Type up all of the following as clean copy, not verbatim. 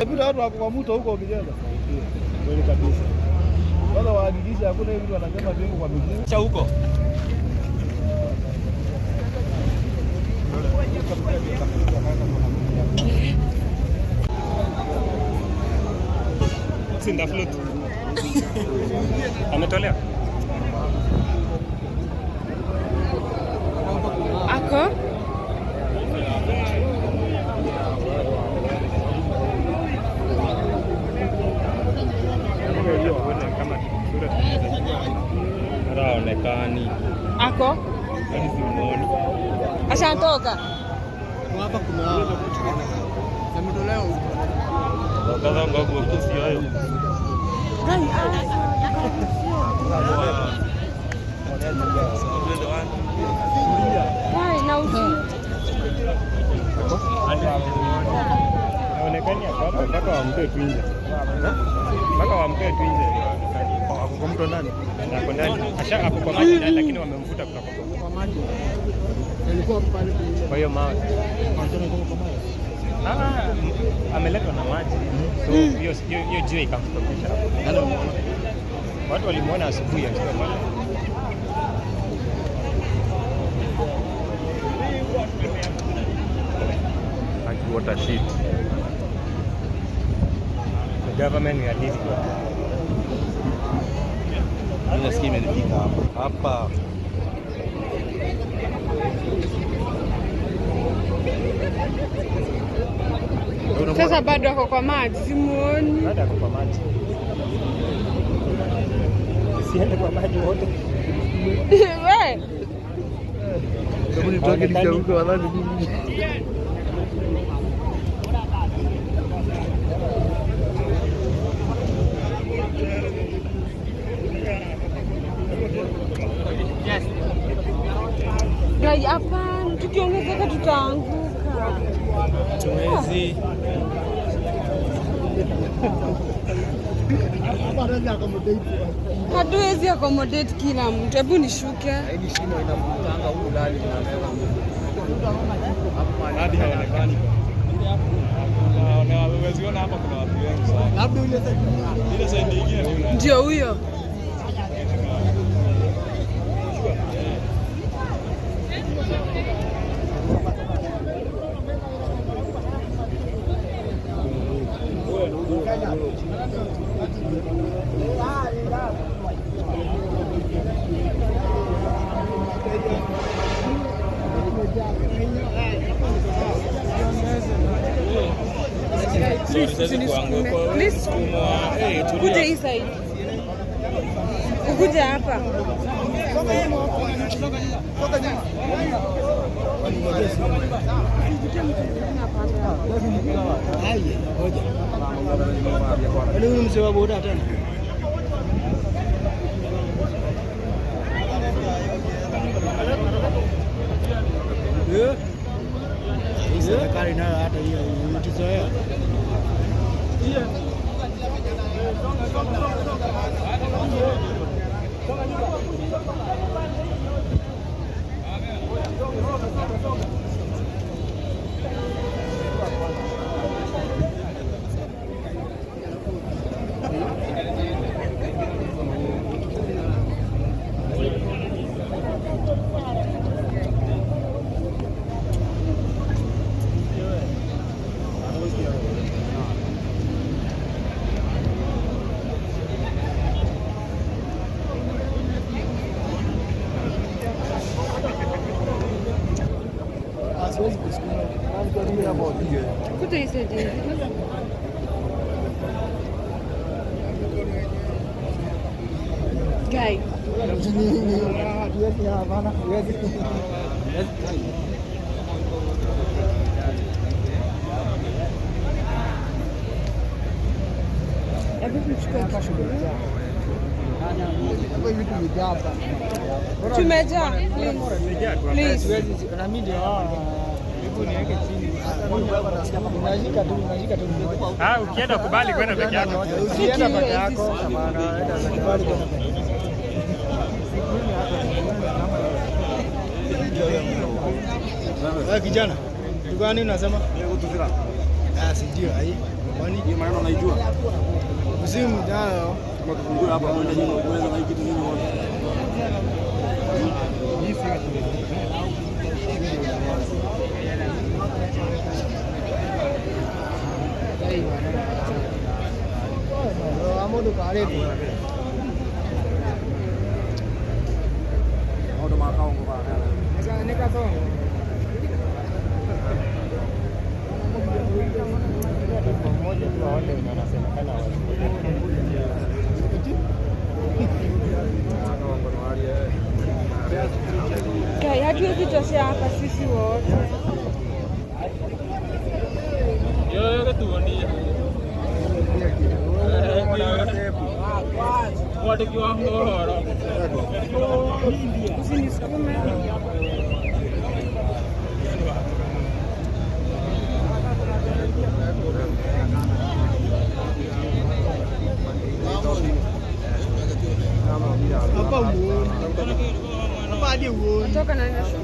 Bila watu wako kwa mto huko vijana. Kweli kabisa. Kwanza wahakikishe hakuna mtu anasema pingu kwa miguu. Cha huko. Sinda float. Ametolea. Ako? Kama sura haonekani. Ako? Hadi simuoni. Ashatoka. Hapa kuna ametolewa huko. Kaza ngagu kusi hayo. Ai, na usi. Haonekani hapa mpaka wamtoe tu nje. Mpaka wamtoe tu nje. Ako kwa mto ndani. Ako ndani. Asha ako kwa maji ndani lakini wamemvuta kutoka kwa maji. Alikuwa pale kwa hiyo mawe. Ah, ameletwa na maji. So hiyo hiyo jiwe ikamstokisha. Watu walimuona asubuhi akiwa pale. Like what a shit. The government we are living with. Mimi nasikia imenifika hapa. Hapa. Sasa bado ako kwa maji, simuoni. Bado ako kwa maji. Siende kwa maji wote. We. Hebu nitoke nikianguka wadhani mimi. Gai, hapana, tukiongezeka tutaanguka. Tuwezi. Hatuwezi accommodate kila mtu. Hebu nishuke. Hadi haonekani. Huwezi hapa kuna watu wengi sana. Labda ile side Ile side nyingine ni Ndio huyo. Please, please. Kuja hii side. Ukuja hapa. Yaani huyu mzee wa boda tena. Eh? Hii serikali nayo hata hiyo imetuzoea. Siwezi kusukuma. Kuja hii side nyingine. Guy. Hatuwezi, hapana, hatuwezi. Hebu tuchukue kitu. Hapo hivi tumejaa hapa. Tumejaa. Please. Please. Na mimi ndio hebu niweke chini. Unashika tu, unashika tu mmoja. Ah, ukienda kubali kwenda peke yako. Usienda peke yako, hapana, enda kubali kwenda peke yako. Wewe kijana, dukani unasema? Ah, sijui ai. Kwani Hiyo maneno naijua. msimu jao Kama tufungue hapa mwende nyinyi uweze na hii kitu nyinyi wote. Amodo karibu. Maũndũ ma kaongo bana. Nikasonga. Mmoja tu wa wale wenye wanasemekana Kai, hatuwezi toshea hapa sisi wote. Usinisukume. Hapa muone. Hapa hadi uone. Toka na nashuka.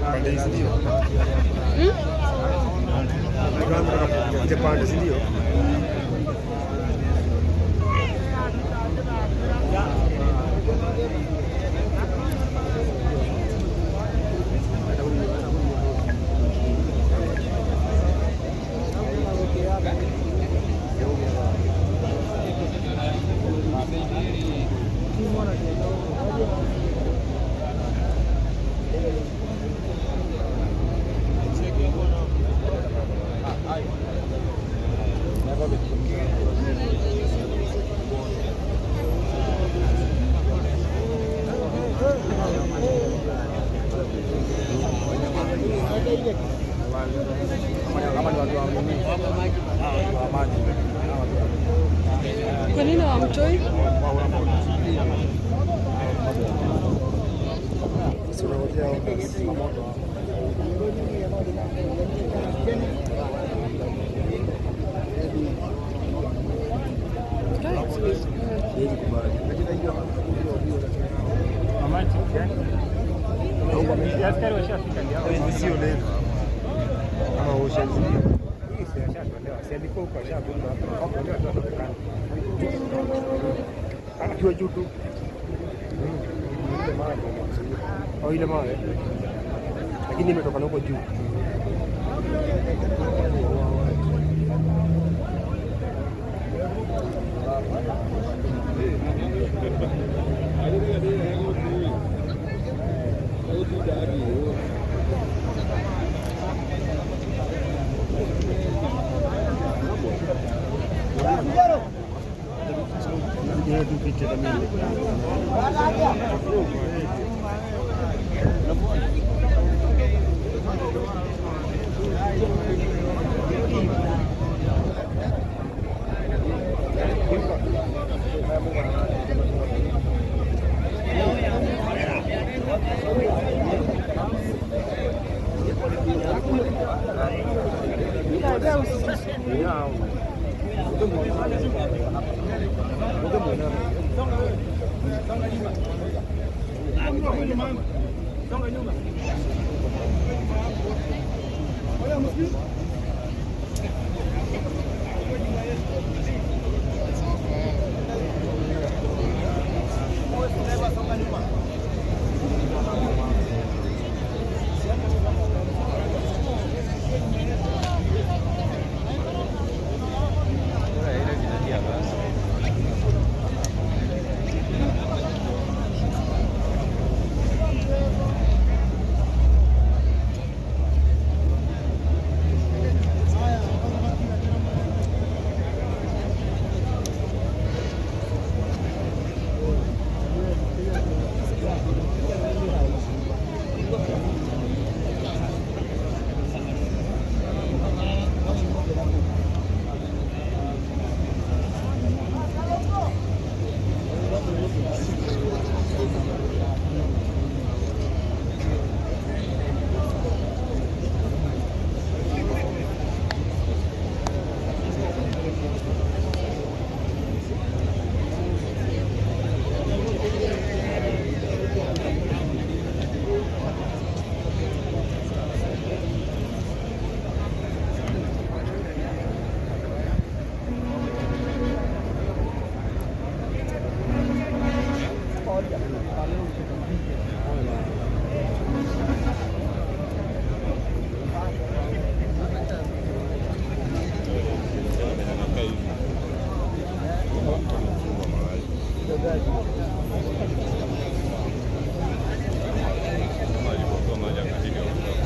Pande hizi ndio. Ndio pande si ndio? Kama ni watu wa nini? Watu wa maji. Kwa nini hawamtoi? Sisi tunangojea moto. Siwezi kubali. Mamaji gani? Askari washafika ndio. Sio leo. Kama ocean ndio. Hii si ashatolewa. Si alikuwa huko ashagonga hapa. Ndio tu anaonekana. Akiwa juu tu. Ile mawe ndio imekusudia. Au ile mawe. Lakini imetoka na huko juu.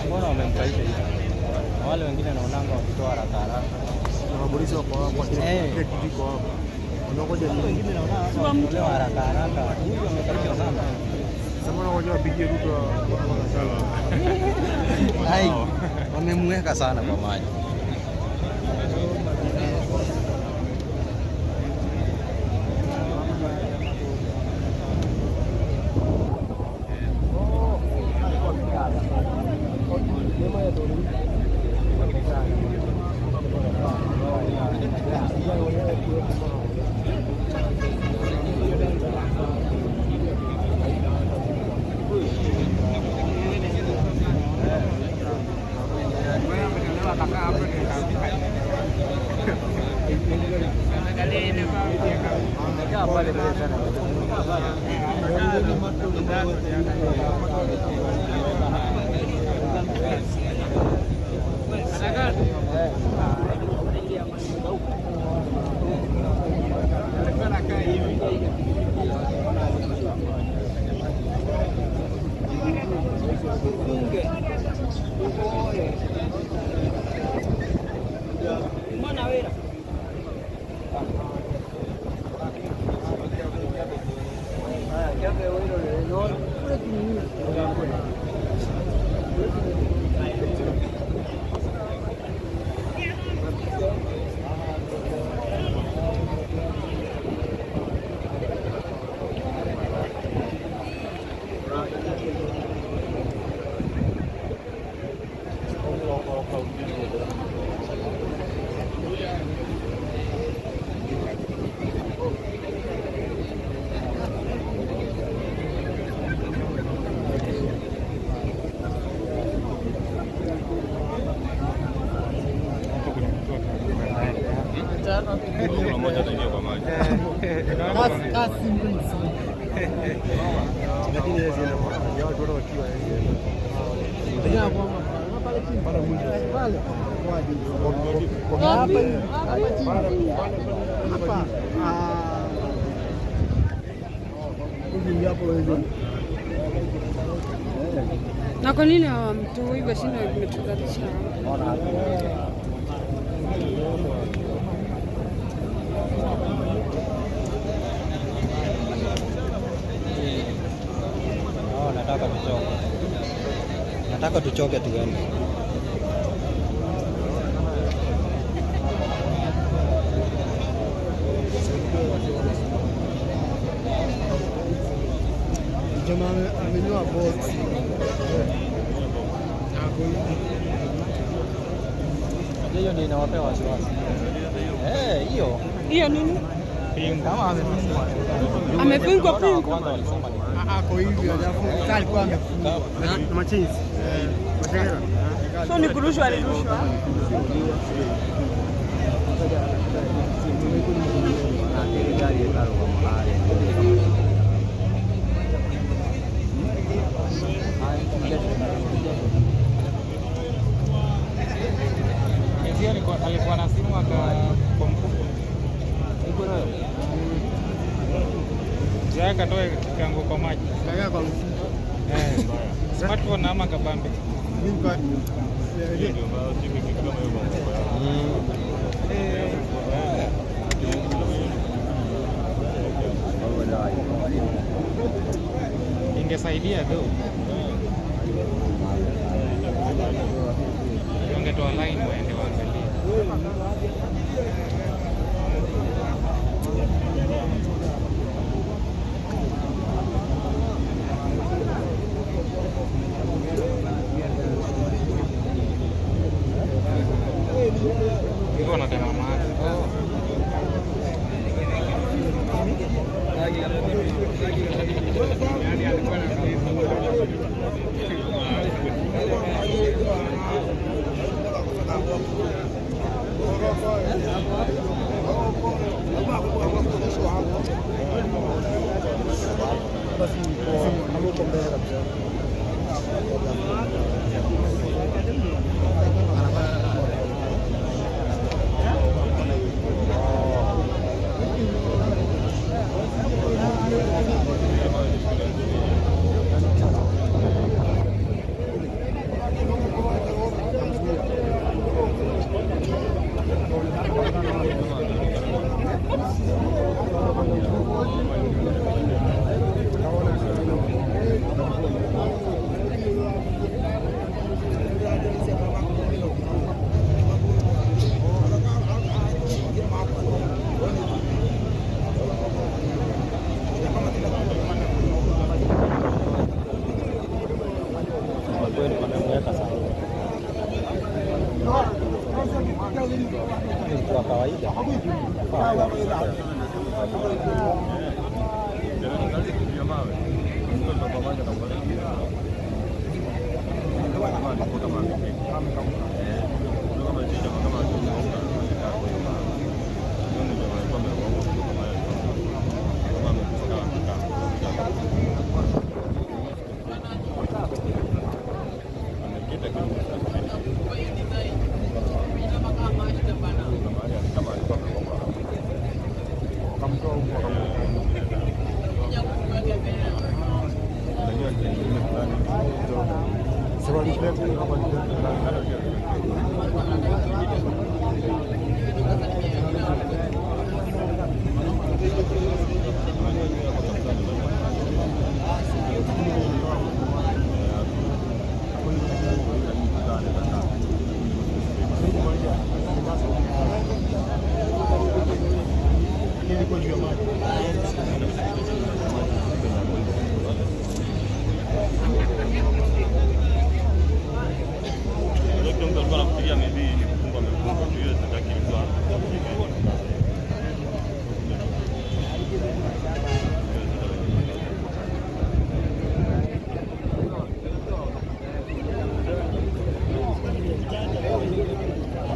Mbona wamemkaisha hivi? Na wale wengine naonanga wakitoa haraka haraka. Na polisi wako hapo, kila kitu iko hapo. Wanangoja nini? Wengine naona wakitolewa haraka haraka. Huyu amekaisha sana. Sasa wanangoja wapigie Ruto. Ai, wamemweka sana kwa maji. Lakini yeye anaenda kwa watu wakiwa Na kwa nini hawamtoi washinda wametuzalisha? Oh, nataka tuchoke. Nataka tuchoke tuende. Jamaa amenyoa box. Hiyo ndio inawapea wasiwasi. Eh, hiyo. Hiyo nini? Kama amefungwa. Amefungwa pingu. Kwanza walisema ni Ako hivi alafu alikuwa amefungwa. Na machinzi. Machengera. So ni kurushwa alirushwa. Alikuwa na simu kwa mfuko. Mzee akatoa kikango kwa maji. Kaka kwa mfuko. Eh. Smartphone ama kabambe. Mimi kwa Ingesaidia though. Wangetoa line waende waangalie. Kweli wamemweka sana. Ni mtu wa kawaida.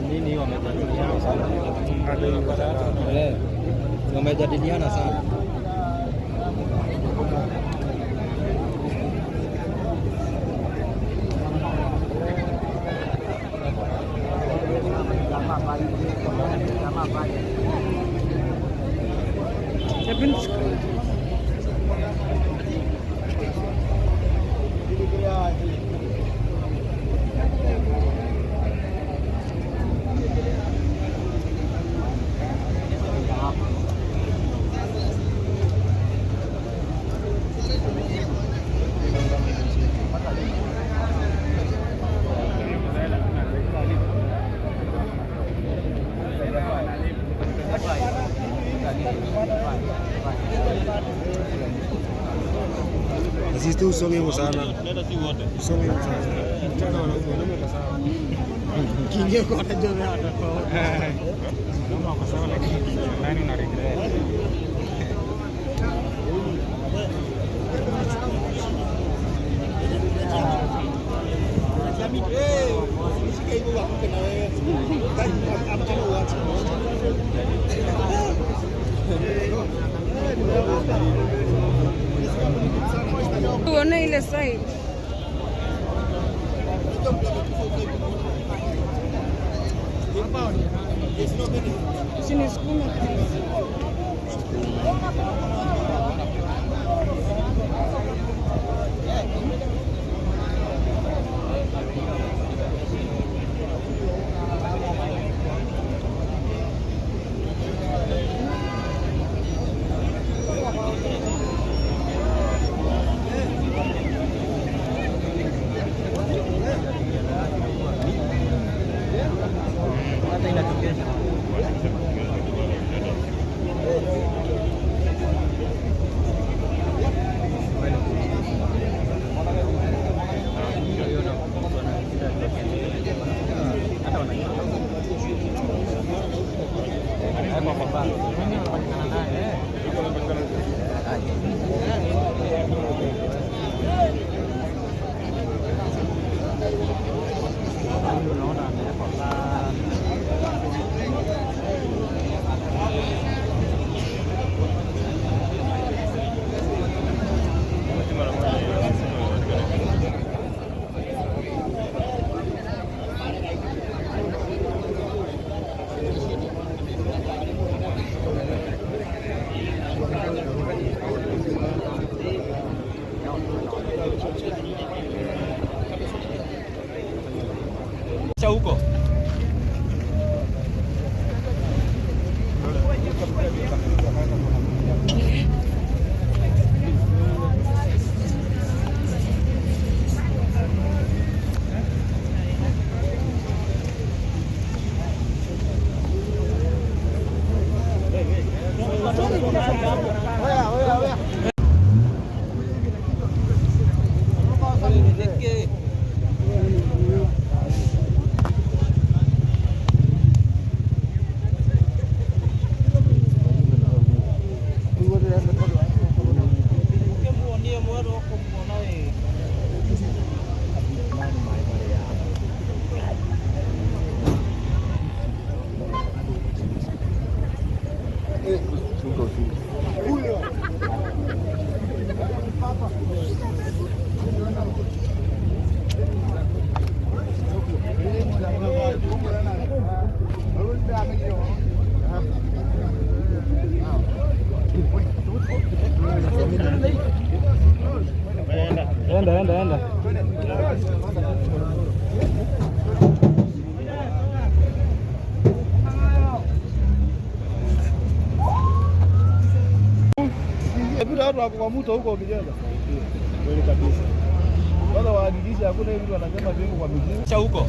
Nini wamejadiliana sana. Wamejadiliana sana. Hebu nichukue. Sisi usonge hivyo sana. Usonge hivyo sana. Mchana wanaume kwa sawa. Kiingia kwa watajua watakuwa. Kama wako sawa lakini ndani una regret. Uone ile side. Usinisukume please. Hata inachokesha. Enda, enda, enda. Bila watu wako kwa mto huko ukicheza. Kweli kabisa. Kwanza wahakikishe hakuna mtu anasema viungo kwa miguu. Cha huko.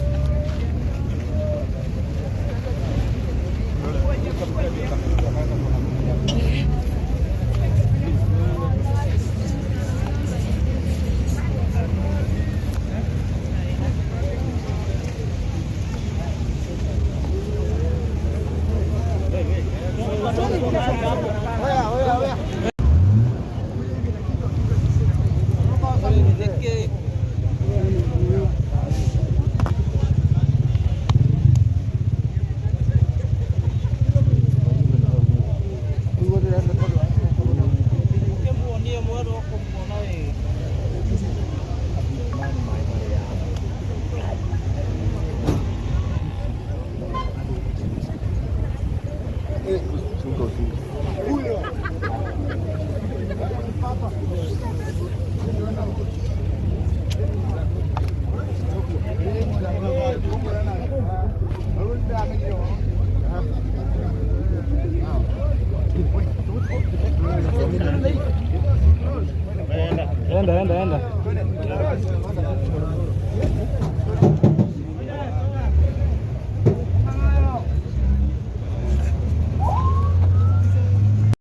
Enda, enda, enda.